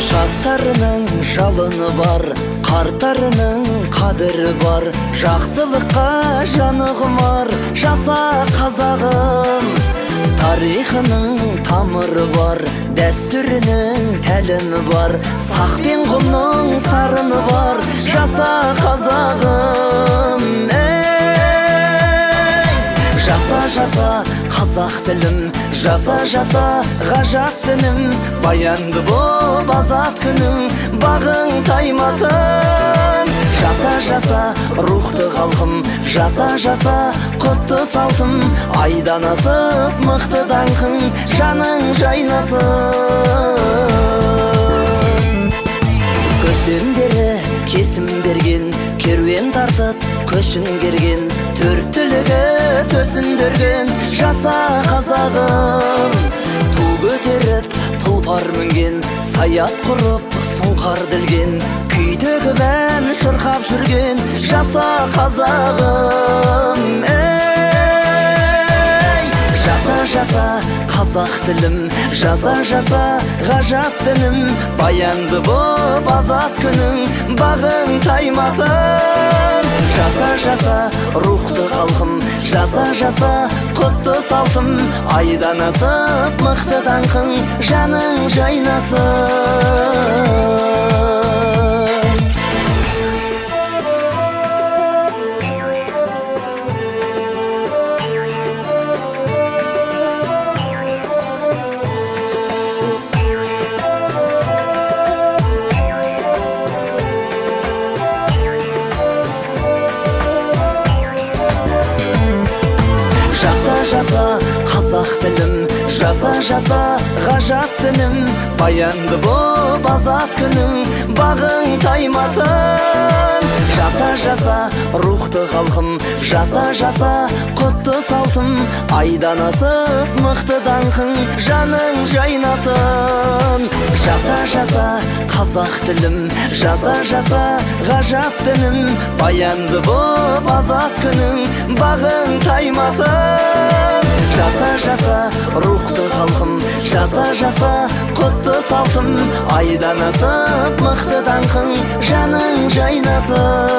Жастарының жалыны бар, қарттарының қадірі бар, жақсылыққа жаны құмар, жаса қазағым. Тарихының тамыры бар, дәстүрінің тәлімі бар, сақ пен құмның сарыны бар, жаса қазағым. Ей! Жаса, жаса, қазақ тілім, жаса, жаса, ғажап дінім, баянды боп азат күнің, бағың таймасын. Жаса, жаса, рухты халқым, жаса, жаса, құтты салтым, айдан асып мықты даңқың, жаның жайнасын. Көсемдері кесім берген, керуен тартып көшін керген, төрт түлігі төсіндірген, жаса қазағым. Ту көтеріп тұлпар мінген, саят құрып сұңқар ділген, күй төгіп ән шырқап жүрген, жаса қазағым. Ей! Жаса, жаса, қазақ тілім, жаса, жаса, ғажап дінім, баянды боп азат күнің, бағың таймасын. Жаса, жаса, рухты халқым, жаса, жаса, құтты салтым, айдан асып мықты даңқың, жаның жайнасын. Жаса, жаса, қазақ тілім, жаса, жаса, ғажап дінім, баянды боп азат күнің, бағың таймасын. Жаса, жаса, рухты халқым, жаса, жаса, құтты салтым, айдан асып мықты даңқың, жаның жайнасын. Жаса, жаса, қазақ тілім, жаса, жаса, ғажап дінім, баянды боп азат күнің, бағың таймасын. Жаса, жаса, рухты халқым, жаса, жаса, құтты салтым, айдан асып мықты даңқың, жаның жайнасын.